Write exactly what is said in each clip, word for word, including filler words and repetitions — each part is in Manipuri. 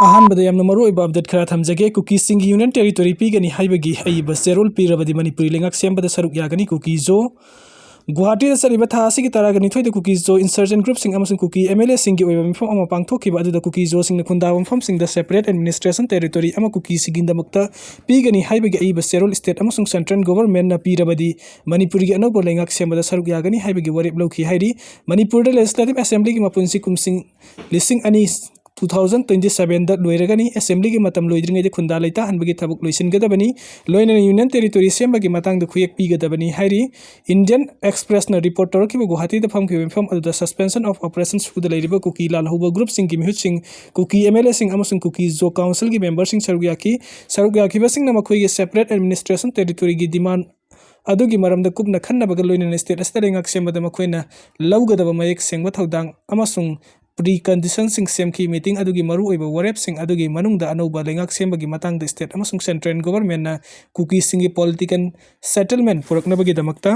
ꯑꯍꯥꯟꯕꯗ ꯌꯥꯝꯅ ꯃꯔꯨꯑꯣꯏꯕ update ꯈꯔ ꯊꯝꯖꯒꯦ꯫ ꯀꯨꯀꯤꯁꯤꯡꯒꯤ union territory ꯄꯤꯒꯅꯤ ꯍꯥꯏꯕꯒꯤ ꯑꯏꯕ ꯆꯦꯔꯣꯜ ꯄꯤꯔꯕꯗꯤ ꯃꯅꯤꯄꯨꯔꯤ ꯂꯩꯉꯥꯛ ꯁꯦꯝꯕꯗ ꯁꯔꯨꯛ ꯌꯥꯒꯅꯤ꯫ ꯀꯨꯀꯤ ꯖꯣ꯫ ꯒꯨꯋꯥꯍꯥꯇꯤꯗ ꯆꯠꯂꯤꯕ ꯊꯥ ꯑꯁꯤꯒꯤ ꯇꯔꯥꯒ ꯅꯤꯊꯣꯏꯗ ꯀꯨꯀꯤ ꯖꯣ insurgent groupꯁꯤꯡ ꯑꯃꯁꯨꯡ ꯀꯨꯀꯤ MLAꯁꯤꯡꯒꯤ ꯑꯣꯏꯕ ꯃꯤꯐꯝ ꯑꯃ ꯄꯥꯡꯊꯣꯛꯈꯤꯕ ꯑꯗꯨꯗ ꯀꯨꯀꯤ ꯖꯣꯁꯤꯡꯅ ꯈꯨꯟꯗꯥꯕ ꯃꯐꯝꯁꯤꯡꯗ separate administration territory ꯑꯃ ꯀꯨꯀꯤꯁꯤꯡꯒꯤꯗꯃꯛꯇ ꯄꯤꯒꯅꯤ ꯍꯥꯏꯕꯒꯤ ꯑꯏꯕ ꯆꯦꯔꯣꯜ state ꯑꯃꯁꯨꯡ central governmentꯅ ꯄꯤꯔꯕꯗꯤ ꯃꯅꯤꯄꯨꯔꯒꯤ ꯑꯅꯧꯕ ꯂꯩꯉꯥꯛ ꯁꯦꯝꯕꯗ ꯁꯔꯨꯛ ꯌꯥꯒꯅꯤ ꯍꯥꯏꯕꯒꯤ ꯋꯥꯔꯦꯞ ꯂꯧꯈꯤ ꯍꯥꯏꯔꯤ꯫ ꯃꯅꯤꯄꯨꯔꯗ legislative assemblyꯒꯤ ꯃꯄꯨꯟꯁꯤ ꯀꯨꯝꯁꯤꯡ ꯂꯤꯁꯤꯡ ꯑꯅꯤ two thousand twenty sevenꯗ ꯂꯣꯏꯔꯒꯅꯤ꯫ Assemblyꯒꯤ ꯃꯇꯝ ꯂꯣꯏꯗ꯭ꯔꯤꯉꯩꯗ ꯈꯨꯟꯗꯥ ꯂꯩꯇꯥꯍꯟꯕꯒꯤ ꯊꯕꯛ ꯂꯣꯏꯁꯤꯟꯒꯗꯕꯅꯤ꯫ ꯂꯣꯏꯅꯅ union territory ꯁꯦꯝꯕꯒꯤ ꯃꯇꯥꯡꯗ ꯈꯨꯌꯦꯛ ꯄꯤꯒꯗꯕꯅꯤ ꯍꯥꯏꯔꯤ꯫ Indian Expressꯅ report ꯇꯧꯔꯛꯈꯤꯕ ꯒꯨꯋꯥꯍꯥꯇꯤꯗ ꯐꯝꯈꯤꯕ ꯃꯤꯐꯝ ꯑꯗꯨꯗ suspension of operations ꯁꯨꯗ ꯂꯩꯔꯤꯕ ꯀꯨꯀꯤ ꯂꯥꯜꯍꯧꯕ groupꯁꯤꯡꯒꯤ ꯃꯤꯍꯨꯠꯁꯤꯡ, ꯀꯨꯀꯤ MLAꯁꯤꯡ ꯑꯃꯁꯨꯡ ꯀꯨꯀꯤ ꯖꯣ councilꯒꯤ memberꯁꯤꯡ ꯁꯔꯨꯛ ꯌꯥꯈꯤ꯫ ꯁꯔꯨꯛ ꯌꯥꯈꯤꯕꯁꯤꯡꯅ ꯃꯈꯣꯏꯒꯤ separate administration territoryꯒꯤ demand ꯑꯗꯨꯒꯤ ꯃꯔꯝꯗ ꯀꯨꯞꯅ ꯈꯟꯅꯕꯒ ꯂꯣꯏꯅꯅ state ꯑꯁꯤꯗ ꯂꯩꯉꯥꯛ ꯁꯦꯝꯕꯗ ꯃꯈꯣꯏꯅ ꯂꯧꯒꯗꯕ ꯃꯌꯦꯛ ꯁꯦꯡꯕ ꯊꯧꯗꯥꯡ ꯑꯃꯁꯨꯡ preconditionꯁꯤꯡ ꯁꯦꯝꯈꯤ꯫ Meeting ꯑꯗꯨꯒꯤ ꯃꯔꯨꯑꯣꯏꯕ ꯋꯥꯔꯦꯞꯁꯤꯡ ꯑꯗꯨꯒꯤ ꯃꯅꯨꯡꯗ ꯑꯅꯧꯕ ꯂꯩꯉꯥꯛ ꯁꯦꯝꯕꯒꯤ ꯃꯇꯥꯡꯗ state ꯑꯃꯁꯨꯡ central governmentꯅ ꯀꯨꯀꯤꯁꯤꯡꯒꯤ political settlement ꯄꯨꯔꯛꯅꯕꯒꯤꯗꯃꯛꯇ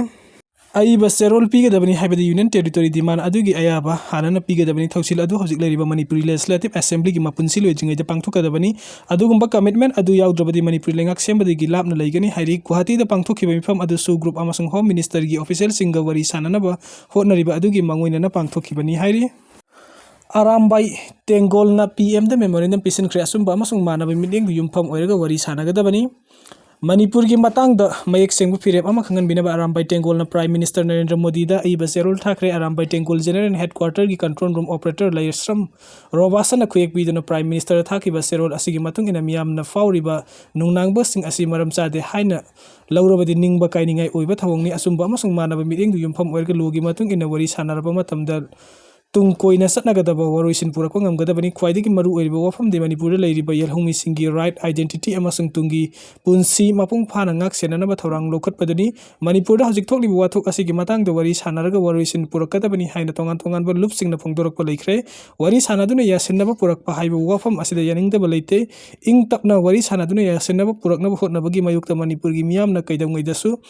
ꯑꯏꯕ ꯆꯦꯔꯣꯜ ꯄꯤꯒꯗꯕꯅꯤ ꯍꯥꯏꯕꯗꯤ union territory demand ꯑꯗꯨꯒꯤ ꯑꯌꯥꯕ ꯍꯥꯟꯅꯅ ꯄꯤꯒꯗꯕꯅꯤ꯫ ꯊꯧꯁꯤꯜ ꯑꯗꯨ ꯍꯧꯖꯤꯛ ꯂꯩꯔꯤꯕ ꯃꯅꯤꯄꯨꯔꯤ legislative assemblyꯒꯤ ꯃꯄꯨꯟꯁꯤ ꯂꯣꯏꯗ꯭ꯔꯤꯉꯩꯗ ꯄꯥꯡꯊꯣꯛꯀꯗꯕꯅꯤ꯫ ꯑꯗꯨꯒꯨꯝꯕ commitment ꯑꯗꯨ ꯌꯥꯎꯗ꯭ꯔꯕꯗꯤ ꯃꯅꯤꯄꯨꯔꯤ ꯂꯩꯉꯥꯛ ꯁꯦꯝꯕꯗꯒꯤ ꯂꯥꯞꯅ ꯂꯩꯒꯅꯤ ꯍꯥꯏꯔꯤ꯫ ꯒꯨꯋꯥꯍꯥꯇꯤꯗ ꯄꯥꯡꯊꯣꯛꯈꯤꯕ ꯃꯤꯐꯝ ꯑꯗꯨꯁꯨ group ꯑꯃꯁꯨꯡ home ministerꯒꯤ officialꯁꯤꯡꯒ ꯋꯥꯔꯤ ꯁꯥꯅꯅꯕ ꯍꯣꯠꯅꯔꯤꯕ ꯑꯗꯨꯒꯤ ꯃꯥꯡꯑꯣꯏꯅꯅ ꯄꯥꯡꯊꯣꯛꯈꯤꯕꯅꯤ ꯍꯥꯏꯔꯤ꯫ ꯑꯔꯥꯝꯕꯥꯏ ꯇꯦꯡꯒꯣꯜꯅ PMꯗ memorandum ꯄꯤꯁꯤꯟꯈ꯭ꯔꯦ꯫ ꯑꯆꯨꯝꯕ ꯑꯃꯁꯨꯡ ꯃꯥꯟꯅꯕ ꯃꯤꯠꯌꯦꯡꯗ ꯌꯨꯝꯐꯝ ꯑꯣꯏꯔꯒ ꯋꯥꯔꯤ ꯁꯥꯟꯅꯒꯗꯕꯅꯤ꯫ ꯃꯅꯤꯄꯨꯔꯒꯤ ꯃꯇꯥꯡꯗ ꯃꯌꯦꯛ ꯁꯦꯡꯕ ꯐꯤꯔꯦꯞ ꯑꯃ ꯈꯪꯍꯟꯕꯤꯅꯕ ꯑꯔꯥꯝꯕꯥꯏ ꯇꯦꯡꯒꯣꯜꯅ Prime Minister ꯅꯔꯦꯟꯗ꯭ꯔ ꯃꯣꯗꯤꯗ ꯑꯏꯕ ꯆꯦꯔꯣꯜ ꯊꯥꯈ꯭ꯔꯦ꯫ Arambai ꯇꯦꯡꯒꯣꯜ General Headquarterꯒꯤ control room operator ꯂꯩꯁ꯭ꯔꯝ ꯔꯣꯕꯥꯁꯟꯅ ꯈꯨꯌꯦꯛ ꯄꯤꯗꯨꯅ Prime Ministerꯗ ꯊꯥꯈꯤꯕ ꯆꯦꯔꯣꯜ ꯑꯁꯤꯒꯤ ꯃꯇꯨꯡ ꯏꯟꯅ ꯃꯤꯌꯥꯝꯅ ꯐꯥꯎꯔꯤꯕ ꯅꯨꯡꯅꯥꯡꯕꯁꯤꯡ ꯑꯁꯤ ꯃꯔꯝ ꯆꯥꯗꯦ ꯍꯥꯏꯅ ꯂꯧꯔꯕꯗꯤ ꯅꯤꯡꯕ ꯀꯥꯏꯅꯤꯡꯉꯥꯏ ꯑꯣꯏꯕ ꯊꯧꯑꯣꯡꯅꯤ꯫ ꯑꯆꯨꯝꯕ ꯑꯃꯁꯨꯡ ꯃꯥꯟꯅꯕ ꯃꯤꯠꯌꯦꯡꯗ ꯌꯨꯝꯐꯝ ꯑꯣꯏꯔꯒ ꯂꯣꯒꯤ ꯃꯇꯨꯡ ꯏꯟꯅ ꯋꯥꯔꯤ ꯁꯥꯟꯅꯔꯕ ꯃꯇꯝꯗ ꯇꯨꯡ ꯀꯣꯏꯅ ꯆꯠꯅꯒꯗꯕ ꯋꯥꯔꯣꯏꯁꯤꯟ ꯄꯨꯔꯛꯄ ꯉꯝꯒꯗꯕꯅꯤ꯫ ꯈ꯭ꯋꯥꯏꯗꯒꯤ ꯃꯔꯨ ꯑꯣꯏꯔꯤꯕ ꯋꯥꯐꯝꯗꯤ ꯃꯅꯤꯄꯨꯔꯗ ꯂꯩꯔꯤꯕ ꯌꯦꯜꯍꯧꯃꯤꯁꯤꯡꯒꯤ right, identity ꯑꯃꯁꯨꯡ ꯇꯨꯡꯒꯤ ꯄꯨꯟꯁꯤ ꯃꯄꯨꯡ ꯐꯥꯅ ꯉꯥꯛ ꯁꯦꯟꯅꯅꯕ ꯊꯧꯔꯥꯡ ꯂꯧꯈꯠꯄꯗꯨꯅꯤ꯫ ꯃꯅꯤꯄꯨꯔꯗ ꯍꯧꯖꯤꯛ ꯊꯣꯛꯂꯤꯕ ꯋꯥꯊꯣꯛ ꯑꯁꯤꯒꯤ ꯃꯇꯥꯡꯗ ꯋꯥꯔꯤ ꯁꯥꯟꯅꯔꯒ ꯋꯥꯔꯣꯏꯁꯤꯟ ꯄꯨꯔꯛꯀꯗꯕꯅꯤ ꯍꯥꯏꯅ ꯇꯣꯉꯥꯟ ꯇꯣꯉꯥꯟꯕ ꯂꯨꯞꯁꯤꯡꯅ ꯐꯣꯡꯗꯣꯔꯛꯄ ꯂꯩꯈ꯭ꯔꯦ꯫ ꯋꯥꯔꯤ ꯁꯥꯟꯅꯗꯨꯅ ꯌꯥꯁꯤꯟꯅꯕ ꯄꯨꯔꯛꯄ ꯍꯥꯏꯕ ꯋꯥꯐꯝ ꯑꯁꯤꯗ ꯌꯥꯅꯤꯡꯗꯕ ꯂꯩꯇꯦ꯫ ꯏꯪ ꯇꯞꯅ ꯋꯥꯔꯤ ꯁꯥꯟꯅꯗꯨꯅ ꯌꯥꯁꯤꯟꯅꯕ ꯄꯨꯔꯛꯅꯕ ꯍꯣꯠꯅꯕꯒꯤ ꯃꯥꯌꯣꯛꯇ ꯃꯅꯤꯄꯨꯔꯒꯤ ꯃꯤꯌꯥꯝꯅ ꯀꯩꯗꯧꯉꯩꯗꯁꯨ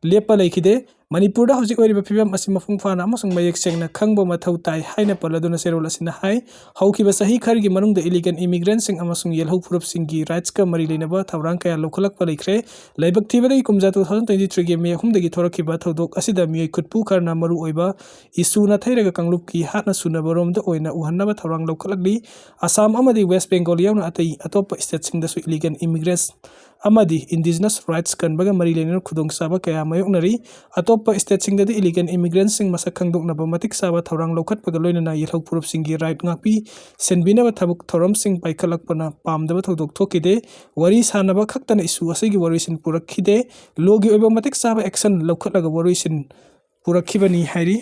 ꯂꯦꯞꯄ ꯂꯩꯈꯤꯗꯦ꯫ ꯃꯅꯤꯄꯨꯔꯗ ꯍꯧꯖꯤꯛ ꯑꯣꯏꯔꯤꯕ ꯐꯤꯕꯝ ꯑꯁꯤ ꯃꯄꯨꯡ ꯐꯥꯅ ꯑꯃꯁꯨꯡ ꯃꯌꯦꯛ ꯁꯦꯡꯅ ꯈꯪꯕ ꯃꯊꯧ ꯇꯥꯏ ꯍꯥꯏꯅ ꯄꯜꯂꯗꯨꯅ ꯆꯦꯔꯣꯜ ꯑꯁꯤꯅ ꯍꯥꯏ, ꯍꯧꯈꯤꯕ ꯆꯍꯤ ꯈꯔꯒꯤ ꯃꯅꯨꯡꯗ illegal immigrantꯁꯤꯡ ꯑꯃꯁꯨꯡ ꯌꯦꯜꯍꯧ ꯐꯨꯔꯨꯞꯁꯤꯡꯒꯤ rightsꯀ ꯃꯔꯤ ꯂꯩꯅꯕ ꯊꯧꯔꯥꯡ ꯀꯌꯥ ꯂꯧꯈꯠꯂꯛꯄ ꯂꯩꯈ꯭ꯔꯦ꯫ ꯂꯥꯏꯕꯛ ꯊꯤꯕꯗꯒꯤ ꯀꯨꯝꯖꯥ two thousand twenty threeꯒꯤ May ꯑꯍꯨꯝꯗꯒꯤ ꯊꯣꯔꯛꯈꯤꯕ ꯊꯧꯗꯣꯛ ꯑꯁꯤꯗ ꯃꯤꯑꯣꯏ ꯈꯨꯠꯄꯨ ꯈꯔꯅ ꯃꯔꯨ ꯑꯣꯏꯕ issue ꯅꯥꯊꯩꯔꯒ ꯀꯥꯡꯂꯨꯞꯀꯤ ꯍꯥꯠꯅ ꯁꯨꯅꯕꯔꯣꯝꯗ ꯑꯣꯏꯅ ꯎꯍꯟꯅꯕ ꯊꯧꯔꯥꯡ ꯂꯧꯈꯠꯂꯛꯂꯤ꯫ ꯑꯁꯥꯝ ꯑꯃꯗꯤ West Bengal ꯌꯥꯎꯅ ꯑꯇꯩ ꯑꯇꯣꯞꯄ stateꯁꯤꯡꯗꯁꯨ illegal immigrants ꯑꯃꯗꯤ indigenous rights ꯀꯟꯕꯒ ꯃꯔꯤ ꯂꯩꯅꯅ ꯈꯨꯗꯣꯡꯆꯥꯕ ꯀꯌꯥ ꯃꯥꯌꯣꯛꯅꯔꯤ꯫ ꯑꯇꯣꯞꯄ stateꯁꯤꯡꯗꯗꯤ illegal immigrantꯁꯤꯡ ꯃꯁꯛ ꯈꯪꯗꯣꯛꯅꯕ ꯃꯇꯤꯛ ꯆꯥꯕ ꯊꯧꯔꯥꯡ ꯂꯧꯈꯠꯄꯒ ꯂꯣꯏꯅꯅ ꯌꯦꯜꯍꯧ ꯐꯨꯔꯨꯞꯁꯤꯡꯒꯤ right ꯉꯥꯛꯄꯤ ꯁꯦꯟꯕꯤꯅꯕ ꯊꯕꯛ ꯊꯧꯔꯝꯁꯤꯡ ꯄꯥꯏꯈꯠꯂꯛꯄꯅ ꯄꯥꯝꯗꯕ ꯊꯧꯗꯣꯛ ꯊꯣꯛꯈꯤꯗꯦ꯫ ꯋꯥꯔꯤ ꯁꯥꯟꯅꯕ ꯈꯛꯇꯅ issue ꯑꯁꯤꯒꯤ ꯋꯥꯔꯣꯏꯁꯤꯟ ꯄꯨꯔꯛꯈꯤꯗꯦ꯫ Lawꯒꯤ ꯑꯣꯏꯕ ꯃꯇꯤꯛ ꯆꯥꯕ action ꯂꯧꯈꯠꯂꯒ ꯋꯥꯔꯣꯏꯁꯤꯟ ꯄꯨꯔꯛꯈꯤꯕꯅꯤ ꯍꯥꯏꯔꯤ꯫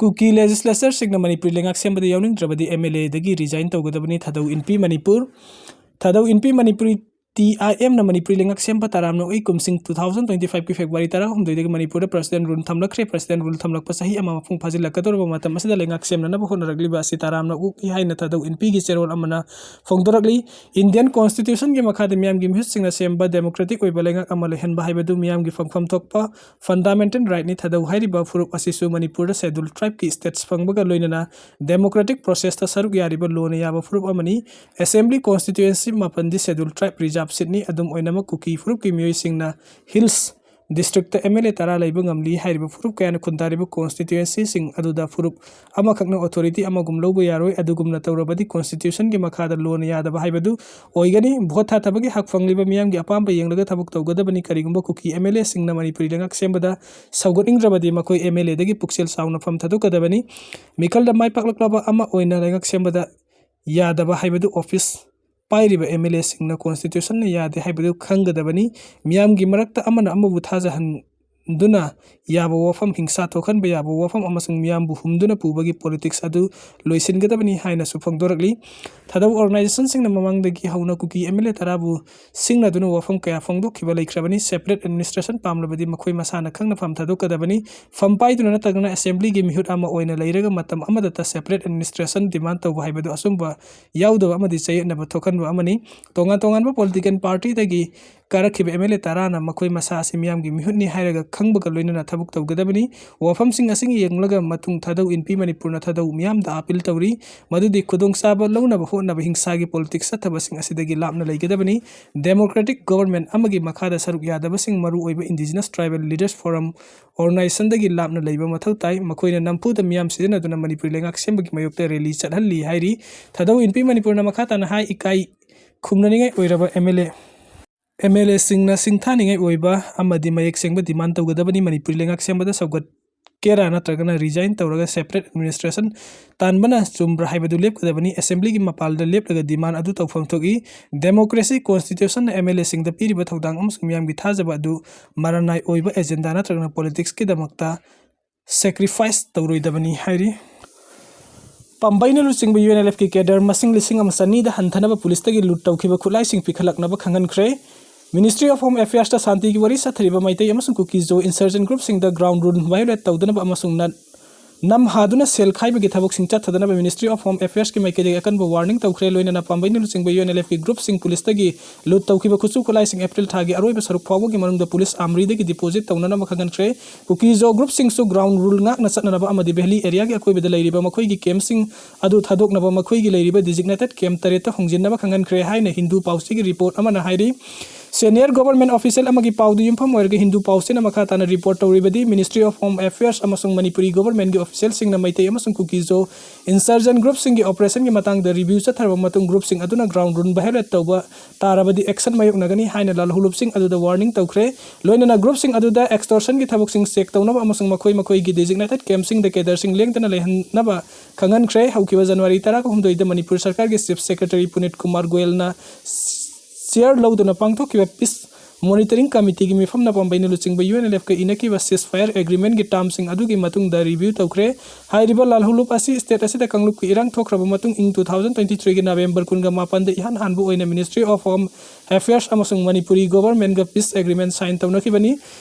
ꯀꯨꯀꯤ legislatorꯁꯤꯡꯅ ꯃꯅꯤꯄꯨꯔꯤ ꯂꯩꯉꯥꯛ ꯁꯦꯝꯕꯗ ꯌꯥꯎꯅꯤꯡꯗ꯭ꯔꯕꯗꯤ MLAꯗꯒꯤ resign ꯇꯧꯒꯗꯕꯅꯤ꯫ ꯊꯥꯗꯧ ꯏꯟꯄꯤ ꯃꯅꯤꯄꯨꯔ꯫ ꯊꯥꯗꯧ ꯏꯟꯄꯤ ꯃꯅꯤꯄꯨꯔꯤ TIMꯅ ꯃꯅꯤꯄꯨꯔꯤ ꯂꯩꯉꯥꯛ ꯁꯦꯝꯕ ꯇꯔꯥꯝꯅ ꯑꯣꯛꯏ꯫ ꯀꯨꯝꯁꯤꯡ two thousand twenty fiveꯀꯤ February ꯇꯔꯥꯍꯨꯝꯗꯣꯏꯗꯒꯤ ꯃꯅꯤꯄꯨꯔꯗ president rule ꯊꯝꯂꯛꯈ꯭ꯔꯦ꯫ President rule ꯊꯝꯂꯛꯄ ꯆꯍꯤ ꯑꯃ ꯃꯄꯨꯡ ꯐꯥꯖꯤꯜꯂꯛꯀꯗꯧꯔꯕ ꯃꯇꯝ ꯑꯁꯤꯗ ꯂꯩꯉꯥꯛ ꯁꯦꯝꯅꯅꯕ ꯍꯣꯠꯅꯔꯛꯂꯤꯕ ꯑꯁꯤ ꯇꯔꯥꯝꯅ ꯑꯣꯛꯏ ꯍꯥꯏꯅ ꯊꯥꯗꯧ ꯏꯟꯄꯤꯒꯤ ꯆꯦꯔꯣꯜ ꯑꯃꯅ ꯐꯣꯡꯗꯣꯔꯛꯂꯤ꯫ Indian Constitutionꯒꯤ ꯃꯈꯥꯗ ꯃꯤꯌꯥꯝꯒꯤ ꯃꯤꯍꯨꯠꯁꯤꯡꯅ ꯁꯦꯝꯕ democratic ꯑꯣꯏꯕ ꯂꯩꯉꯥꯛ ꯑꯃ ꯂꯩꯍꯟꯕ ꯍꯥꯏꯕꯗꯨ ꯃꯤꯌꯥꯝꯒꯤ ꯐꯪꯐꯝ ꯊꯣꯛꯄ fundamental rightꯅꯤ꯫ ꯊꯥꯗꯧ ꯍꯥꯏꯔꯤꯕ ꯐꯨꯔꯨꯞ ꯑꯁꯤꯁꯨ ꯃꯅꯤꯄꯨꯔꯗ Scheduled Tribeꯀꯤ status ꯐꯪꯕꯒ ꯂꯣꯏꯅꯅ democratic processꯇ ꯁꯔꯨꯛ ꯌꯥꯔꯤꯕ ꯂꯣꯟꯅ ꯌꯥꯕ ꯐꯨꯔꯨꯞ ꯑꯃꯅꯤ꯫ Assembly constituency ꯃꯥꯄꯟꯗꯤ Scheduled Tribe reserve seatꯅꯤ꯫ ꯑꯗꯨꯝ ꯑꯣꯏꯅꯃꯛ ꯀꯨꯀꯤ ꯐꯨꯔꯨꯞꯀꯤ ꯃꯤꯑꯣꯏꯁꯤꯡꯅ hills districtꯇ MLA ꯇꯔꯥ ꯂꯩꯕ ꯉꯝꯂꯤ꯫ ꯍꯥꯏꯔꯤꯕ ꯐꯨꯔꯨꯞ ꯀꯌꯥꯅ ꯈꯨꯟꯗꯥꯔꯤꯕ constituencyꯁꯤꯡ ꯑꯗꯨꯗ ꯐꯨꯔꯨꯞ ꯑꯃꯈꯛꯅ authority ꯑꯃꯒꯨꯝ ꯂꯧꯕ ꯌꯥꯔꯣꯏ꯫ ꯑꯗꯨꯒꯨꯝꯅ ꯇꯧꯔꯕꯗꯤ Constitutionꯒꯤ ꯃꯈꯥꯗ ꯂꯣꯟꯅ ꯌꯥꯗꯕ ꯍꯥꯏꯕꯗꯨ ꯑꯣꯏꯒꯅꯤ꯫ Vote ꯊꯥꯗꯕꯒꯤ ꯍꯛ ꯐꯪꯂꯤꯕ ꯃꯤꯌꯥꯝꯒꯤ ꯑꯄꯥꯝꯕ ꯌꯦꯡꯂꯒ ꯊꯕꯛ ꯇꯧꯒꯗꯕꯅꯤ꯫ ꯀꯔꯤꯒꯨꯝꯕ ꯀꯨꯀꯤ MLAꯁꯤꯡꯅ ꯃꯅꯤꯄꯨꯔꯤ ꯂꯩꯉꯥꯛ ꯁꯦꯝꯕꯗ ꯁꯧꯒꯠꯅꯤꯡꯗ꯭ꯔꯕꯗꯤ ꯃꯈꯣꯏ MLAꯗꯒꯤ ꯄꯨꯛꯆꯦꯜ ꯆꯥꯎꯅ ꯐꯝ ꯊꯥꯗꯣꯛꯀꯗꯕꯅꯤ꯫ ꯃꯤꯈꯜꯗ ꯃꯥꯏ ꯄꯥꯛꯂꯛꯂꯕ ꯑꯃ ꯑꯣꯏꯅ ꯂꯩꯉꯥꯛ ꯁꯦꯝꯕꯗ ꯌꯥꯗꯕ ꯍꯥꯏꯕꯗꯨ office ꯄꯥꯏꯔꯤꯕ MLAꯁꯤꯡꯅ Constitutionꯅ ꯌꯥꯗꯦ ꯍꯥꯏꯕꯗꯨ ꯈꯪꯒꯗꯕꯅꯤ꯫ ꯃꯤꯌꯥꯝꯒꯤ ꯃꯔꯛꯇ ꯑꯃꯅ ꯑꯃꯕꯨ ꯊꯥꯖꯍꯟꯗꯨꯅ ꯌꯥꯕ ꯋꯥꯐꯝ, ꯍꯤꯡꯁꯥ ꯊꯣꯛꯍꯟꯕ ꯌꯥꯕ ꯋꯥꯐꯝ ꯑꯃꯁꯨꯡ ꯃꯤꯌꯥꯝꯕꯨ ꯍꯨꯝꯗꯨꯅ ꯄꯨꯕꯒꯤ politics ꯑꯗꯨ ꯂꯣꯏꯁꯤꯟꯒꯗꯕꯅꯤ ꯍꯥꯏꯅꯁꯨ ꯐꯣꯡꯗꯣꯔꯛꯂꯤ꯫ ꯊꯥꯗꯧ ꯑꯣꯔꯒꯅꯥꯏꯖꯦꯁꯟꯁꯤꯡꯅ ꯃꯃꯥꯡꯗꯒꯤ ꯍꯧꯅ ꯀꯨꯀꯤ ꯑꯦꯝ ꯑꯦꯜ ꯑꯦ ꯇꯔꯥꯕꯨ ꯁꯤꯡꯅꯗꯨꯅ ꯋꯥꯐꯝ ꯀꯌꯥ ꯐꯣꯡꯗꯣꯛꯈꯤꯕ ꯂꯩꯈ꯭ꯔꯕꯅꯤ꯫ ꯁꯦꯄꯔꯦꯠ ꯑꯦꯗꯃꯤꯅꯤꯁꯇ꯭ꯔꯦꯁꯟ ꯄꯥꯝꯂꯕꯗꯤ ꯃꯈꯣꯏ ꯃꯁꯥꯅ ꯈꯪꯅ ꯐꯝ ꯊꯥꯗꯣꯛꯀꯗꯕꯅꯤ꯫ ꯐꯝ ꯄꯥꯏꯗꯨꯅ ꯅꯠꯇ꯭ꯔꯒꯅ ꯑꯦꯁꯦꯝꯕ꯭ꯂꯤꯒꯤ ꯃꯤꯍꯨꯠ ꯑꯃ ꯑꯣꯏꯅ ꯂꯩꯔꯒ ꯃꯇꯝ ꯑꯃꯗꯇ ꯁꯦꯄꯔꯦꯠ ꯑꯦꯗꯃꯤꯅꯤꯁꯇ꯭ꯔꯦꯁꯟ ꯗꯤꯃꯥꯟ ꯇꯧꯕ ꯍꯥꯏꯕꯗꯨ ꯑꯆꯨꯝꯕ ꯌꯥꯎꯗꯕ ꯑꯃꯗꯤ ꯆꯌꯦꯠꯅꯕ ꯊꯣꯛꯍꯟꯕ ꯑꯃꯅꯤ꯫ ꯇꯣꯉꯥꯟ ꯇꯣꯉꯥꯟꯕ ꯄꯣꯂꯤꯇꯤꯀꯦꯜ ꯄꯥꯔꯇꯤꯗꯒꯤ ꯀꯥꯔꯛꯈꯤꯕ ꯑꯦꯝ ꯑꯦꯜ ꯑꯦ ꯇꯔꯥꯅ ꯃꯈꯣꯏ ꯃꯁꯥ ꯑꯁꯤ ꯃꯤꯌꯥꯝꯒꯤ ꯃꯤꯍꯨꯠꯅꯤ ꯍꯥꯏꯔꯒ ꯈꯪꯕꯒ ꯂꯣꯏꯅꯅ ꯊꯕꯛ ꯇꯧꯒꯗꯕꯅꯤ꯫ ꯋꯥꯐꯝꯁꯤꯡ ꯑꯁꯤꯒꯤ ꯌꯦꯡꯂꯒ ꯃꯇꯨꯡ ꯊꯥꯗꯧ ꯏꯟꯄꯤ ꯃꯅꯤꯄꯨꯔꯅ ꯊꯥꯗꯧ ꯃꯤꯌꯥꯝꯗ ꯑꯥꯄꯤꯜ ꯇꯧꯔꯤ꯫ ꯃꯗꯨꯗꯤ ꯈꯨꯗꯣꯡꯆꯥꯕ ꯂꯧꯅꯕ ꯍꯣꯠꯅꯕ ꯍꯤꯡꯁꯥꯒꯤ ꯄꯣꯂꯤꯇꯤꯛꯁ ꯆꯠꯊꯕꯁꯤꯡ ꯑꯁꯤꯗꯒꯤ ꯂꯥꯞꯅ ꯂꯩꯒꯗꯕꯅꯤ꯫ ꯗꯦꯃꯣꯀ꯭ꯔꯦꯇꯤꯛ ꯒꯣꯚꯔꯟꯃꯦꯟꯠ ꯑꯃꯒꯤ ꯃꯈꯥꯗ ꯁꯔꯨꯛ ꯌꯥꯗꯕꯁꯤꯡ, ꯃꯔꯨꯑꯣꯏꯕ ꯏꯟꯗꯤꯖꯤꯅꯁ ꯇ꯭ꯔꯥꯏꯕꯦꯜ ꯂꯤꯗꯔꯁ ꯐꯣꯔꯝ ꯑꯣꯔꯒꯅꯥꯏꯖꯦꯁꯟꯗꯒꯤ ꯂꯥꯞꯅ ꯂꯩꯕ ꯃꯊꯧ ꯇꯥꯏ꯫ ꯃꯈꯣꯏꯅ ꯅꯝꯐꯨꯗ ꯃꯤꯌꯥꯝ ꯁꯤꯖꯤꯟꯅꯗꯨꯅ ꯃꯅꯤꯄꯨꯔ ꯂꯩꯉꯥꯛ ꯁꯦꯝꯕꯒꯤ ꯃꯥꯌꯣꯛꯇ ꯔꯦꯂꯤ ꯆꯠꯍꯜꯂꯤ ꯍꯥꯏꯔꯤ꯫ ꯊꯥꯗꯧ ꯏꯟꯄꯤ ꯃꯅꯤꯄꯨꯔꯅ ꯃꯈꯥ ꯇꯥꯅ ꯍꯥꯏ, ꯏꯀꯥꯏ ꯈꯨꯝꯅꯅꯤꯡꯉꯥꯏ ꯑꯣꯏꯔꯕ M L A M L ꯑꯦꯁꯤꯡꯅ ꯁꯤꯡꯊꯥꯅꯤꯡꯉꯥꯏ ꯑꯣꯏꯕ ꯑꯃꯗꯤ ꯃꯌꯦꯛ ꯁꯦꯡꯕ ꯗꯤꯃꯥꯟ ꯇꯧꯒꯗꯕꯅꯤ꯫ ꯃꯅꯤꯄꯨꯔꯤ ꯂꯩꯉꯥꯛ ꯁꯦꯝꯕꯗ ꯁꯧꯒꯠꯀꯦꯔꯥ ꯅꯠꯇ꯭ꯔꯒꯅ ꯔꯤꯖꯥꯏꯟ ꯇꯧꯔꯒ ꯁꯦꯄꯔꯦꯠ ꯑꯦꯗꯃꯤꯅꯤꯁꯇ꯭ꯔꯦꯁꯟ ꯇꯥꯟꯕꯅ ꯆꯨꯝꯕ꯭ꯔꯥ ꯍꯥꯏꯕꯗꯨ ꯂꯦꯞꯀꯗꯕꯅꯤ꯫ ꯑꯦꯁꯦꯝꯕ꯭ꯂꯤꯒꯤ ꯃꯄꯥꯜꯗ ꯂꯦꯞꯂꯒ ꯗꯤꯃꯥꯟ ꯑꯗꯨ ꯇꯧꯐꯝ ꯊꯣꯛꯏ꯫ ꯗꯦꯃꯣꯀ꯭ꯔꯦꯁꯤ, ꯀꯣꯟꯁꯇꯤꯇ꯭ꯌꯨꯁꯟꯅ ꯑꯦꯝ ꯑꯦꯜ ꯑꯦꯁꯤꯡꯗ ꯄꯤꯔꯤꯕ ꯊꯧꯗꯥꯡ ꯑꯃꯁꯨꯡ ꯃꯤꯌꯥꯝꯒꯤ ꯊꯥꯖꯕ ꯑꯗꯨ ꯃꯔꯅꯥꯏ ꯑꯣꯏꯕ ꯑꯦꯖꯦꯟꯗꯥ ꯅꯠꯇ꯭ꯔꯒꯅ ꯄꯣꯂꯤꯇꯤꯛꯁꯀꯤꯗꯃꯛꯇ ꯁꯦꯀ꯭ꯔꯤꯐꯥꯏꯁ ꯇꯧꯔꯣꯏꯗꯕꯅꯤ ꯍꯥꯏꯔꯤ꯫ ꯄꯥꯝꯕꯩꯅ ꯂꯨꯆꯤꯡꯕ ꯌꯨ ꯑꯦꯟ ꯑꯦꯜ ꯑꯦꯐꯀꯤ ꯀꯦꯗꯔ ꯃꯁꯤꯡ ꯂꯤꯁꯤꯡ ꯑꯃ ꯆꯅꯤꯗ ꯍꯟꯊꯅꯕ ꯄꯨꯂꯤꯁꯇꯒꯤ ꯂꯨꯠ ꯇꯧꯈꯤꯕ ꯈꯨꯠꯂꯥꯏꯁꯤꯡ ꯄꯤꯈꯠꯂꯛꯅꯕ ꯈꯪꯍꯟꯈ꯭ꯔꯦ꯫ ꯃꯤꯅꯤꯁꯇ꯭ꯔꯤ ꯑꯣꯐ ꯍꯣꯝ ꯑꯦꯐꯤꯌꯔꯁꯇ ꯁꯥꯟꯇꯤꯒꯤ ꯋꯥꯔꯤ ꯆꯠꯊꯔꯤꯕ ꯃꯩꯇꯩ ꯑꯃꯁꯨꯡ ꯀꯨꯀꯤ ꯖꯣ ꯏꯟꯁꯔꯖꯦꯟ ꯒ꯭ꯔꯨꯞꯁꯤꯡꯗ ꯒ꯭ꯔꯥꯎꯟ ꯔꯨꯜ ꯚꯥꯏꯑꯣꯂꯦꯠ ꯇꯧꯗꯅꯕ ꯑꯃꯁꯨꯡ ꯅ-, ꯅꯝ ꯍꯥꯗꯨꯅ ꯁꯦꯜ ꯈꯥꯏꯕꯒꯤ ꯊꯕꯛꯁꯤꯡ ꯆꯠꯊꯗꯅꯕ ꯃꯤꯅꯤꯁꯇ꯭ꯔꯤ ꯑꯣꯐ ꯍꯣꯝ ꯑꯦꯐꯤꯌꯔꯁꯀꯤ ꯃꯥꯏꯀꯩꯗꯒꯤ ꯑꯀꯟꯕ ꯋꯥꯔꯅꯤꯡ ꯇꯧꯈ꯭ꯔꯦ꯫ ꯂꯣꯏꯅꯅ ꯄꯥꯝꯕꯩꯅ ꯂꯨꯆꯤꯡꯕ ꯌꯨ ꯑꯦꯟ ꯑꯦꯜ ꯑꯦꯐꯀꯤ ꯒ꯭ꯔꯨꯞꯁꯤꯡ ꯄꯨꯂꯤꯁꯇꯒꯤ ꯂꯨꯠ ꯇꯧꯈꯤꯕ ꯈꯨꯠꯁꯨ ꯈꯨꯠꯂꯥꯏꯁꯤꯡ ꯑꯦꯄ꯭ꯔꯤꯜ ꯊꯥꯒꯤ ꯑꯔꯣꯏꯕ ꯁꯔꯨꯛ ꯐꯥꯎꯕꯒꯤ ꯃꯅꯨꯡꯗ ꯄꯨꯂꯤꯁ ꯑꯥꯝꯔꯤꯗꯒꯤ ꯗꯤꯄꯣꯖꯤꯠ ꯇꯧꯅꯅꯕ ꯈꯪꯍꯟꯈ꯭ꯔꯦ꯫ ꯀꯨꯀꯤ ꯖꯣ ꯒ꯭ꯔꯨꯞꯁꯤꯡꯁꯨ ꯒ꯭ꯔꯥꯎꯟ ꯔꯨꯜ ꯉꯥꯛꯅ ꯆꯠꯅꯅꯕ ꯑꯃꯗꯤ ꯚꯦꯂꯤ ꯑꯦꯔꯤꯌꯥꯒꯤ ꯑꯀꯣꯏꯕꯗ ꯂꯩꯔꯤꯕ ꯃꯈꯣꯏꯒꯤ ꯀꯦꯝꯞꯁꯤꯡ ꯑꯗꯨ ꯊꯥꯗꯣꯛꯅꯕ ꯃꯈꯣꯏꯒꯤ ꯂꯩꯔꯤꯕ ꯗꯤꯖꯤꯒꯅꯦꯇꯦꯠ ꯀꯦꯝꯞ ꯇꯔꯦꯠꯇ ꯍꯣꯡꯖꯤꯟꯅꯕ ꯈꯪꯍꯟꯈ꯭ꯔꯦ ꯍꯥꯏꯅ ꯍꯤꯟꯗꯨ ꯄꯥꯎꯆꯦꯒꯤ ꯔꯤꯄꯣꯔꯠ ꯑꯃꯅ ꯍꯥꯏꯔꯤ꯫ ꯁꯦꯅꯤꯌꯔ ꯒꯣꯚꯔꯟꯃꯦꯟꯠ ꯑꯣꯐꯤꯁꯤꯌꯦꯜ ꯑꯃꯒꯤ ꯄꯥꯎꯗ ꯌꯨꯝꯐꯝ ꯑꯣꯏꯔꯒ ꯍꯤꯟꯗꯨ ꯄꯥꯎꯆꯦꯅ ꯃꯈꯥ ꯇꯥꯅ ꯔꯤꯄꯣꯔꯠ ꯇꯧꯔꯤꯕꯗꯤ, ꯃꯤꯅꯤꯁꯇ꯭ꯔꯤ ꯑꯣꯐ ꯍꯣꯝ ꯑꯦꯐꯤꯌꯔꯁ ꯑꯃꯁꯨꯡ ꯃꯅꯤꯄꯨꯔꯤ ꯒꯣꯚꯔꯟꯃꯦꯟꯠꯀꯤ ꯑꯣꯐꯤꯁꯤꯌꯦꯜꯁꯤꯡꯅ ꯃꯩꯇꯩ ꯑꯃꯁꯨꯡ ꯀꯨꯀꯤ ꯖꯣ ꯏꯟꯁꯔꯖꯦꯟ ꯒ꯭ꯔꯨꯞꯁꯤꯡꯒꯤ ꯑꯣꯄꯔꯦꯁꯟꯒꯤ ꯃꯇꯥꯡꯗ ꯔꯤꯚ꯭ꯌꯨ ꯆꯠꯊꯔꯕ ꯃꯇꯨꯡ ꯒ꯭ꯔꯨꯞꯁꯤꯡ ꯑꯗꯨꯅ ꯒ꯭ꯔꯥꯎꯟ ꯔꯨꯜ ꯚꯥꯏꯑꯣꯂꯦꯠ ꯇꯧꯕ ꯇꯥꯔꯕꯗꯤ ꯑꯦꯛꯁꯟ ꯃꯥꯌꯣꯛꯅꯒꯅꯤ ꯍꯥꯏꯅ ꯂꯥꯜꯍꯧꯂꯨꯞꯁꯤꯡ ꯑꯗꯨꯗ ꯋꯥꯔꯅꯤꯡ ꯇꯧꯈ꯭ꯔꯦ꯫ ꯂꯣꯏꯅꯅ ꯒ꯭ꯔꯨꯞꯁꯤꯡ ꯑꯗꯨꯗ ꯑꯦꯛꯁꯇꯣꯔꯁꯟꯒꯤ ꯊꯕꯛꯁꯤꯡ ꯆꯦꯛ ꯇꯧꯅꯕ ꯑꯃꯁꯨꯡ ꯃꯈꯣꯏ ꯃꯈꯣꯏꯒꯤ ꯗꯤꯖꯤꯒꯅꯦꯇꯦꯠ ꯀꯦꯝꯞꯁꯤꯡꯗ ꯀꯦꯗꯔꯁꯤꯡ ꯂꯦꯡꯗꯅ ꯂꯩꯍꯟꯅꯕ ꯈꯪꯍꯟꯈ꯭ꯔꯦ꯫ ꯍꯧꯈꯤꯕ ꯖꯅꯋꯥꯔꯤ ꯇꯔꯥꯍꯨꯝꯗꯣꯏꯗ ꯃꯅꯤꯄꯨꯔ ꯁꯔꯀꯥꯔꯒꯤ ꯆꯤꯐ ꯁꯦꯀ꯭ꯔꯦꯇꯔꯤ ꯄꯨꯅꯤꯠ ꯀꯨꯃꯥꯔ ꯒꯣꯌꯜꯅ ꯆꯤꯌꯔ ꯂꯧꯗꯨꯅ ꯄꯥꯡꯊꯣꯛꯈꯤꯕ ꯄꯤꯁ Monitoring Committeeꯒꯤ ꯃꯤꯐꯝꯅ ꯄꯥꯝꯕꯩꯅ ꯂꯨꯆꯤꯡꯕ UNLFꯀ ꯏꯅꯈꯤꯕ ceasefire agreementꯀꯤ termꯁꯤꯡ ꯑꯗꯨꯒꯤ ꯃꯇꯨꯡꯗ review ꯇꯧꯈ꯭ꯔꯦ꯫ ꯍꯥꯏꯔꯤꯕ ꯂꯥꯜꯍꯧꯂꯨꯞ ꯑꯁꯤ state ꯑꯁꯤꯗ ꯀꯥꯡꯂꯨꯞꯀꯤ ꯏꯔꯥꯡ ꯊꯣꯛꯈ꯭ꯔꯕ ꯃꯇꯨꯡ ꯏꯪ two thousand twenty threeꯒꯤ November ꯀꯨꯟꯒ ꯃꯥꯄꯟꯗ ꯏꯍꯥꯟ ꯍꯥꯟꯕ ꯑꯣꯏꯅ Ministry of Home Affairs ꯑꯃꯁꯨꯡ Manipuri governmentꯒ peace agreement sign ꯇꯧꯅꯈꯤꯕꯅꯤ꯫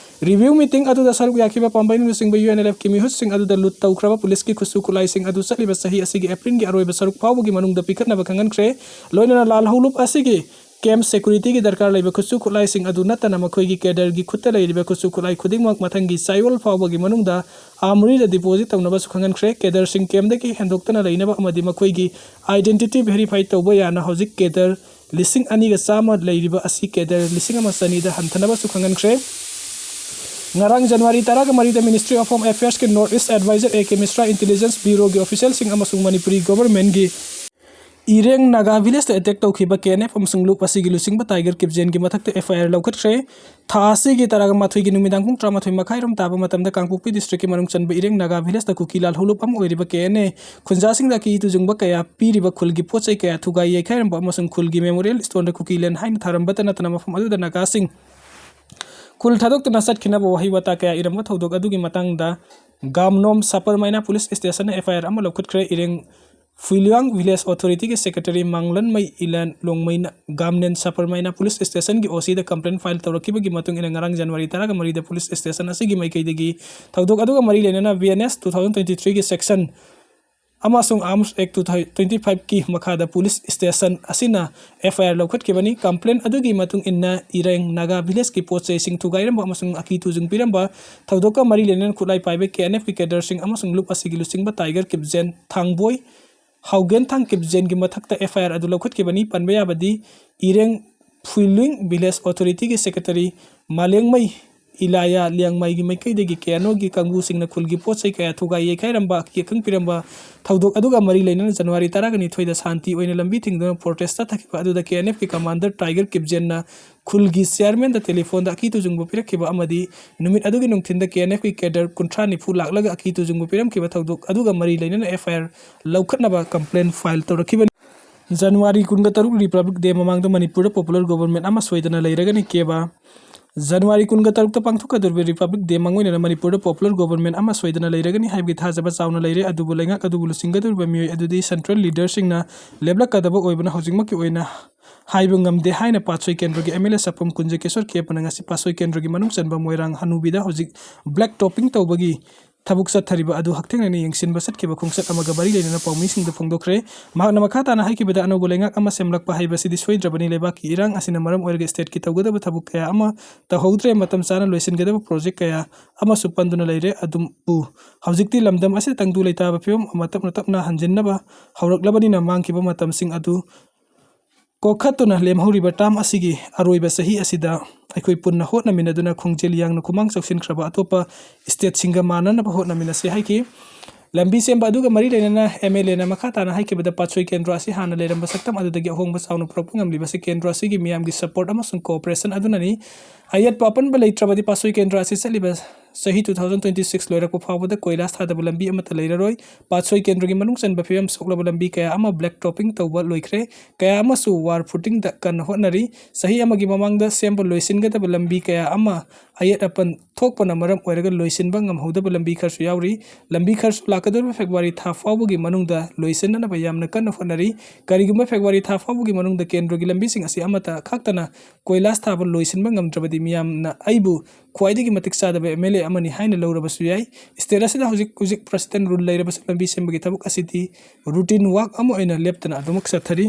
Review meeting ꯑꯗꯨꯗ ꯁꯔꯨꯛ ꯌꯥꯈꯤꯕ ꯄꯥꯝꯕꯩꯅ ꯂꯨꯆꯤꯡꯕ UNLFꯀꯤ ꯃꯤꯍꯨꯠꯁꯤꯡ ꯑꯗꯨꯗ loot ꯇꯧꯈ꯭ꯔꯕ ꯄꯨꯂꯤꯁꯀꯤ ꯈꯨꯠꯁꯨ ꯈꯨꯠꯂꯥꯏꯁꯤꯡ ꯑꯗꯨ ꯆꯠꯂꯤꯕ ꯆꯍꯤ ꯑꯁꯤꯒꯤ Aprilꯒꯤ ꯑꯔꯣꯏꯕ ꯁꯔꯨꯛ ꯐꯥꯎꯕꯒꯤ ꯃꯅꯨꯡꯗ ꯄꯤꯈꯠꯅꯕ ꯈꯪꯍꯟꯈ꯭ꯔꯦ꯫ ꯂꯣꯏꯅꯅ ꯂꯥꯜꯍꯧꯂꯨꯞ ꯑꯁꯤꯒꯤ camp securityꯒꯤ ꯗꯔꯀꯥꯔ ꯂꯩꯕ ꯈꯨꯠꯁꯨ ꯈꯨꯠꯂꯥꯏꯁꯤꯡ ꯑꯗꯨ ꯅꯠꯇꯅ ꯃꯈꯣꯏꯒꯤ cadreꯒꯤ ꯈꯨꯠꯇ ꯂꯩꯔꯤꯕ ꯈꯨꯠꯁꯨ ꯈꯨꯠꯂꯥꯏ ꯈꯨꯗꯤꯡꯃꯛ ꯃꯊꯪꯒꯤ ꯆꯌꯣꯜ ꯐꯥꯎꯕꯒꯤ ꯃꯅꯨꯡꯗ Armouryꯗ deposit ꯇꯧꯅꯕꯁꯨ ꯈꯪꯍꯟꯈ꯭ꯔꯦ꯫ Cadreꯁꯤꯡ campꯗꯒꯤ ꯍꯦꯟꯗꯣꯛꯇꯅ ꯂꯩꯅꯕ ꯑꯃꯗꯤ ꯃꯈꯣꯏꯒꯤ identity verify ꯇꯧꯕ ꯌꯥꯅ ꯍꯧꯖꯤꯛ cadre ꯂꯤꯁꯤꯡ ꯑꯅꯤꯒ ꯆꯥꯝꯃ ꯂꯩꯔꯤꯕ ꯑꯁꯤ cadre ꯂꯤꯁꯤꯡ ꯑꯃ ꯆꯅꯤꯗ ꯍꯟꯊꯅꯕꯁꯨ ꯈꯪꯍꯟꯈ꯭ꯔꯦ꯫ ꯉꯔꯥꯡ January ꯇꯔꯥꯒ ꯃꯔꯤꯗ Ministry of Home Affairsꯀꯤ North East Advisor A K Mishra, Intelligence Bureauꯒꯤ officialꯁꯤꯡ ꯑꯃꯁꯨꯡ ꯃꯅꯤꯄꯨꯔꯤ governmentꯀꯤ ꯏꯔꯦꯡ ꯅꯥꯒꯥ villageꯇ attack ꯇꯧꯈꯤꯕ K N F ꯑꯃꯁꯨꯡ ꯂꯨꯞ ꯑꯁꯤꯒꯤ ꯂꯨꯆꯤꯡꯕ Tiger Kipgenꯒꯤ ꯃꯊꯛꯇ F I R ꯂꯧꯈꯠꯈ꯭ꯔꯦ꯫ ꯊꯥ ꯑꯁꯤꯒꯤ ꯇꯔꯥꯒ ꯃꯥꯊꯣꯏꯒꯤ ꯅꯨꯃꯤꯗꯥꯡ ꯄꯨꯡ ꯇꯔꯥꯃꯥꯊꯣꯏ ꯃꯈꯥꯏꯔꯣꯝ ꯇꯥꯕ ꯃꯇꯝꯗ ꯀꯥꯡꯄꯣꯛꯄꯤ districtꯀꯤ ꯃꯅꯨꯡ ꯆꯟꯕ ꯏꯔꯦꯡ ꯅꯥꯒꯥ villageꯇ ꯀꯨꯀꯤ ꯂꯥꯜꯍꯧꯂꯨꯞ ꯑꯃ ꯑꯣꯏꯔꯤꯕ K N A ꯈꯨꯟꯖꯥꯁꯤꯡꯗ ꯑꯀꯤ ꯇꯨꯖꯨꯡꯕ ꯀꯌꯥ ꯄꯤꯔꯤꯕ ꯈꯨꯜꯒꯤ ꯄꯣꯠ ꯆꯩ ꯀꯌꯥ ꯊꯨꯒꯥꯏ ꯌꯩꯈꯥꯏꯔꯝꯕ ꯑꯃꯁꯨꯡ ꯈꯨꯜꯒꯤ memorial stoneꯗ ꯀꯨꯀꯤ land ꯍꯥꯏꯅ ꯊꯥꯔꯝꯕꯇ ꯅꯠꯇꯅ ꯃꯐꯝ ꯑꯗꯨꯗ ꯅꯥꯒꯥꯁꯤꯡ ꯈꯨꯜ ꯊꯥꯗꯣꯛꯇꯨꯅ ꯆꯠꯈꯤꯅꯕ ꯋꯥꯍꯩ ꯋꯥꯇꯥ ꯀꯌꯥ ꯏꯔꯝꯕ ꯊꯧꯗꯣꯛ ꯑꯗꯨꯒꯤ ꯃꯇꯥꯡꯗ ꯒꯥꯝꯅꯣꯝ ꯁꯄꯔꯃꯥꯏꯅꯥ police stationꯅ F I R ꯑꯃ ꯂꯧꯈꯠꯈ꯭ꯔꯦ꯫ ꯏꯔꯦꯡ ꯐꯨꯏꯂꯨꯌꯥꯡ village authorityꯒꯤ secretary ꯃꯥꯡꯂꯟꯃꯩ ꯏꯂꯥꯟ ꯂꯣꯡꯃꯩꯅ ꯒꯥꯝꯅꯦꯟ ꯁꯄꯔꯃꯥꯏꯅꯥ police stationꯒꯤ O Cꯗ complaint file ꯇꯧꯔꯛꯈꯤꯕꯒꯤ ꯃꯇꯨꯡ ꯏꯟꯅ ꯉꯔꯥꯡ January ꯇꯔꯥꯒ ꯃꯔꯤꯗ police station ꯑꯁꯤꯒꯤ ꯃꯥꯏꯀꯩꯗꯒꯤ ꯊꯧꯗꯣꯛ ꯑꯗꯨꯒ ꯃꯔꯤ ꯂꯩꯅꯅ B N S two thousand twenty threeꯒꯤ section ꯑꯃꯁꯨꯡ Arms Act twenty fiveꯀꯤ ꯃꯈꯥꯗ police station ꯑꯁꯤꯅ F I R ꯂꯧꯈꯠꯈꯤꯕꯅꯤ꯫ Complaint ꯑꯗꯨꯒꯤ ꯃꯇꯨꯡ ꯏꯟꯅ ꯏꯔꯦꯡ ꯅꯥꯒꯥ villageꯀꯤ ꯄꯣꯠ ꯆꯩꯁꯤꯡ ꯊꯨꯒꯥꯏꯔꯝꯕ ꯑꯃꯁꯨꯡ ꯑꯀꯤ ꯇꯨꯖꯨꯡ ꯄꯤꯔꯝꯕ ꯊꯧꯗꯣꯛꯀ ꯃꯔꯤ ꯂꯩꯅꯅ ꯈꯨꯠꯂꯥꯏ ꯄꯥꯏꯕ K N Fꯀꯤ cadreꯁꯤꯡ ꯑꯃꯁꯨꯡ ꯂꯨꯞ ꯑꯁꯤꯒꯤ ꯂꯨꯆꯤꯡꯕ Tiger Kipgen, ꯊꯥꯡꯕꯣꯏ ꯍꯥꯎꯒꯦꯟꯊꯥꯡ Kipgenꯒꯤ ꯃꯊꯛꯇ F I R ꯑꯗꯨ ꯂꯧꯈꯠꯈꯤꯕꯅꯤ꯫ ꯄꯟꯕ ꯌꯥꯕꯗꯤ ꯏꯔꯦꯡ ꯐꯨꯏꯂꯨꯏꯡ village authorityꯒꯤ secretary ꯃꯥꯂꯦꯡꯃꯩ ꯏꯂꯥꯌꯥ ꯂꯤꯌꯥꯡꯃꯩꯒꯤ ꯃꯥꯏꯀꯩꯗꯒꯤ K N Oꯒꯤ ꯀꯥꯡꯕꯨꯁꯤꯡꯅ ꯈꯨꯜꯒꯤ ꯄꯣꯠ ꯆꯩ ꯀꯌꯥ ꯊꯨꯒꯥꯏ ꯌꯩꯈꯥꯏꯔꯝꯕ, ꯑꯀꯤ ꯑꯈꯪ ꯄꯤꯔꯝꯕ ꯊꯧꯗꯣꯛ ꯑꯗꯨꯒ ꯃꯔꯤ ꯂꯩꯅꯅ January ꯇꯔꯥꯒ ꯅꯤꯊꯣꯏꯗ ꯁꯥꯟꯇꯤ ꯑꯣꯏꯅ ꯂꯝꯕꯤ ꯊꯤꯡꯗꯨꯅ protest ꯆꯠꯊꯈꯤꯕ ꯑꯗꯨꯗ K N Fꯀꯤ commander Tiger Kipgenꯅ ꯈꯨꯜꯒꯤ chairmanꯗ telephoneꯗ ꯑꯀꯤ ꯇꯨꯖꯨꯡꯕ ꯄꯤꯔꯛꯈꯤꯕ ꯑꯃꯗꯤ ꯅꯨꯃꯤꯠ ꯑꯗꯨꯒꯤ ꯅꯨꯡꯊꯤꯟꯗ K N Fꯀꯤ cadre ꯀꯨꯟꯊ꯭ꯔꯥ ꯅꯤꯐꯨ ꯂꯥꯛꯂꯒ ꯑꯀꯤ ꯇꯨꯖꯨꯡꯕ ꯄꯤꯔꯝꯈꯤꯕ ꯊꯧꯗꯣꯛ ꯑꯗꯨꯒ ꯃꯔꯤ ꯂꯩꯅꯅ F I R ꯂꯧꯈꯠꯅꯕ complaint file ꯇꯧꯔꯛꯈꯤꯕꯅꯤ꯫ January ꯀꯨꯟꯒ ꯇꯔꯨꯛ Republic Day ꯃꯃꯥꯡꯗ ꯃꯅꯤꯄꯨꯔꯗ popular government ꯑꯃ ꯁꯣꯏꯗꯅ ꯂꯩꯔꯒꯅꯤ꯫ ꯀꯦꯕꯥ, ꯖꯅꯋꯥꯔꯤ ꯀꯨꯟꯒ ꯇꯔꯨꯛꯇ ꯄꯥꯡꯊꯣꯛꯀꯗꯧꯔꯤꯕ Republic Day ꯃꯥꯡꯑꯣꯏꯅꯅ ꯃꯅꯤꯄꯨꯔꯗ popular government ꯑꯃ ꯁꯣꯏꯗꯅ ꯂꯩꯔꯒꯅꯤ ꯍꯥꯏꯕꯒꯤ ꯊꯥꯖꯕ ꯆꯥꯎꯅ ꯂꯩꯔꯦ꯫ ꯑꯗꯨꯕꯨ ꯂꯩꯉꯥꯛ ꯑꯗꯨꯕꯨ ꯂꯨꯆꯤꯡꯒꯗꯧꯔꯤꯕ ꯃꯤꯑꯣꯏ ꯑꯗꯨꯗꯤ central leaderꯁꯤꯡꯅ ꯂꯦꯞꯂꯛꯀꯗꯕ ꯑꯣꯏꯕꯅ ꯍꯧꯖꯤꯛꯃꯛꯀꯤ ꯑꯣꯏꯅ ꯍꯥꯏꯕ ꯉꯝꯗꯦ ꯍꯥꯏꯅ ꯄꯥꯠꯁꯣꯏ ꯀꯦꯟꯗ꯭ꯔꯒꯤ MLA ꯁꯥꯐꯝ ꯀꯨꯟꯖ ꯀꯦꯁꯣꯔ ꯀꯦꯞꯄꯅ ꯉꯁꯤ ꯄꯥꯠꯁꯣꯏ ꯀꯦꯟꯗ꯭ꯔꯒꯤ ꯃꯅꯨꯡ ꯆꯟꯕ ꯃꯣꯏꯔꯥꯡ ꯍꯅꯨꯕꯤꯗ ꯍꯧꯖꯤꯛ black topping ꯇꯧꯕꯒꯤ ꯊꯕꯛ ꯆꯠꯊꯔꯤꯕ ꯑꯗꯨ ꯍꯛꯊꯦꯡꯅꯅ ꯌꯦꯡꯁꯤꯟꯕ ꯆꯠꯈꯤꯕ ꯈꯣꯡꯆꯠ ꯑꯃꯒ ꯃꯔꯤ ꯂꯩꯅꯅ ꯄꯥꯎꯃꯤꯁꯤꯡꯗ ꯐꯣꯡꯗꯣꯛꯈ꯭ꯔꯦ꯫ ꯃꯍꯥꯛꯅ ꯃꯈꯥ ꯇꯥꯅ ꯍꯥꯏꯈꯤꯕꯗ, ꯑꯅꯧꯕ ꯂꯩꯉꯥꯛ ꯑꯃ ꯁꯦꯝꯂꯛꯄ ꯍꯥꯏꯕꯁꯤꯗꯤ ꯁꯣꯏꯗ꯭ꯔꯕꯅꯤ꯫ ꯂꯩꯕꯥꯛꯀꯤ ꯏꯔꯥꯡ ꯑꯁꯤꯅ ꯃꯔꯝ ꯑꯣꯏꯔꯒ stateꯀꯤ ꯇꯧꯒꯗꯕ ꯊꯕꯛ ꯀꯌꯥ ꯑꯃ ꯇꯧꯍꯧꯗ꯭ꯔꯦ꯫ ꯃꯇꯝ ꯆꯥꯅ ꯂꯣꯏꯁꯤꯟꯒꯗꯕ project ꯀꯌꯥ ꯑꯃꯁꯨ ꯄꯟꯗꯨꯅ ꯂꯩꯔꯦ꯫ ꯑꯗꯨꯕꯨ ꯍꯧꯖꯤꯛꯇꯤ ꯂꯝꯗꯝ ꯑꯁꯤꯗ ꯇꯪꯗꯨ ꯂꯩꯇꯥꯕ ꯐꯤꯕꯝ ꯑꯃ ꯇꯞꯅ ꯇꯞꯅ ꯍꯟꯖꯤꯟꯅꯕ ꯍꯧꯔꯛꯂꯕꯅꯤꯅ, ꯃꯥꯡꯈꯤꯕ ꯃꯇꯝꯁꯤꯡ ꯑꯗꯨ ꯀꯣꯛꯈꯠꯇꯨꯅ ꯂꯦꯝꯍꯧꯔꯤꯕ term ꯑꯁꯤꯒꯤ ꯑꯔꯣꯏꯕ ꯆꯍꯤ ꯑꯁꯤꯗ ꯑꯩꯈꯣꯏ ꯄꯨꯟꯅ ꯍꯣꯠꯅꯃꯤꯟꯅꯗꯨꯅ ꯈꯣꯡꯖꯦꯜ ꯌꯥꯡꯅ ꯈꯨꯃꯥꯡ ꯆꯥꯎꯁꯤꯟꯈ꯭ꯔꯕ ꯑꯇꯣꯞꯄ stateꯁꯤꯡꯒ ꯃꯥꯟꯅꯅꯕ ꯍꯣꯠꯅꯃꯤꯟꯅꯁꯤ ꯍꯥꯏꯈꯤ꯫ ꯂꯝꯕꯤ ꯁꯦꯝꯕ ꯑꯗꯨꯒ ꯃꯔꯤ ꯂꯩꯅꯅ MLAꯅ ꯃꯈꯥ ꯇꯥꯅ ꯍꯥꯏꯈꯤꯕꯗ, ꯄꯥꯠꯁꯣꯏ ꯀꯦꯟꯗ꯭ꯔ ꯑꯁꯤ ꯍꯥꯟꯅ ꯂꯩꯔꯝꯕ ꯁꯛꯇꯝ ꯑꯗꯨꯗꯒꯤ ꯑꯍꯣꯡꯕ ꯆꯥꯎꯅ ꯄꯨꯔꯛꯄ ꯉꯝꯂꯤꯕꯁꯤ ꯀꯦꯟꯗ꯭ꯔ ꯑꯁꯤꯒꯤ ꯃꯤꯌꯥꯝꯒꯤ support ꯑꯃꯁꯨꯡ cooperation ꯑꯗꯨꯅꯅꯤ꯫ ꯑꯌꯦꯠꯄ ꯑꯄꯟꯕ ꯂꯩꯇ꯭ꯔꯕꯗꯤ ꯄꯥꯠꯁꯣꯏ ꯀꯦꯟꯗ꯭ꯔ ꯑꯁꯤ ꯆꯠꯂꯤꯕ ꯆꯍꯤ two thousand twenty six ꯂꯣꯏꯔꯛꯄ ꯐꯥꯎꯕꯗ ꯀꯣꯏꯂꯥꯁ ꯊꯥꯗꯕ ꯂꯝꯕꯤ ꯑꯃꯠꯇ ꯂꯩꯔꯔꯣꯏ꯫ ꯄꯥꯠꯁꯣꯏ ꯀꯦꯟꯗ꯭ꯔꯒꯤ ꯃꯅꯨꯡ ꯆꯟꯕ ꯐꯤꯕꯝ ꯁꯣꯛꯂꯕ ꯂꯝꯕꯤ ꯀꯌꯥ ꯑꯃ black topping ꯇꯧꯕ ꯂꯣꯏꯈ꯭ꯔꯦ꯫ ꯀꯌꯥ ꯑꯃꯁꯨ wall footingꯗ ꯀꯟꯅ ꯍꯣꯠꯅꯔꯤ꯫ ꯆꯍꯤ ꯑꯃꯒꯤ ꯃꯃꯥꯡꯗ ꯁꯦꯝꯕ ꯂꯣꯏꯁꯤꯟꯒꯗꯕ ꯂꯝꯕꯤ ꯀꯌꯥ ꯑꯃ ꯑꯌꯦꯠ ꯑꯄꯟ ꯊꯣꯛꯄꯅ ꯃꯔꯝ ꯑꯣꯏꯔꯒ ꯂꯣꯏꯁꯤꯟꯕ ꯉꯝꯍꯧꯗꯕ ꯂꯝꯕꯤ ꯈꯔꯁꯨ ꯌꯥꯎꯔꯤ꯫ ꯂꯝꯕꯤ ꯈꯔꯁꯨ ꯂꯥꯛꯀꯗꯧꯔꯤꯕ February ꯊꯥ ꯐꯥꯎꯕꯒꯤ ꯃꯅꯨꯡꯗ ꯂꯣꯏꯁꯤꯟꯅꯅꯕ ꯌꯥꯝꯅ ꯀꯟꯅ ꯍꯣꯠꯅꯔꯤ꯫ ꯀꯔꯤꯒꯨꯝꯕ February ꯊꯥ ꯐꯥꯎꯕꯒꯤ ꯃꯅꯨꯡꯗ ꯀꯦꯟꯗ꯭ꯔꯒꯤ ꯂꯝꯕꯤꯁꯤꯡ ꯑꯁꯤ ꯑꯃꯠꯇ ꯈꯥꯛꯇꯅ ꯀꯣꯏꯂꯥꯁ ꯊꯥꯕ ꯂꯣꯏꯁꯤꯟꯕ ꯉꯝꯗ꯭ꯔꯕꯗꯤ ꯃꯤꯌꯥꯝꯅ ꯑꯩꯕꯨ ꯈ꯭ꯋꯥꯏꯗꯒꯤ ꯃꯇꯤꯛ ꯆꯥꯗꯕ MLA ꯑꯃꯅꯤ ꯍꯥꯏꯅ ꯂꯧꯔꯕꯁꯨ ꯌꯥꯏ꯫ State ꯑꯁꯤꯗ ꯍꯧꯖꯤꯛ ꯍꯧꯖꯤꯛ President rule ꯂꯩꯔꯕꯁꯨ ꯂꯝꯕꯤ ꯁꯦꯝꯕꯒꯤ ꯊꯕꯛ ꯑꯁꯤꯗꯤ routine work ꯑꯃ ꯑꯣꯏꯅ ꯂꯦꯞꯇꯅ ꯑꯗꯨꯃꯛ ꯆꯠꯊꯔꯤ꯫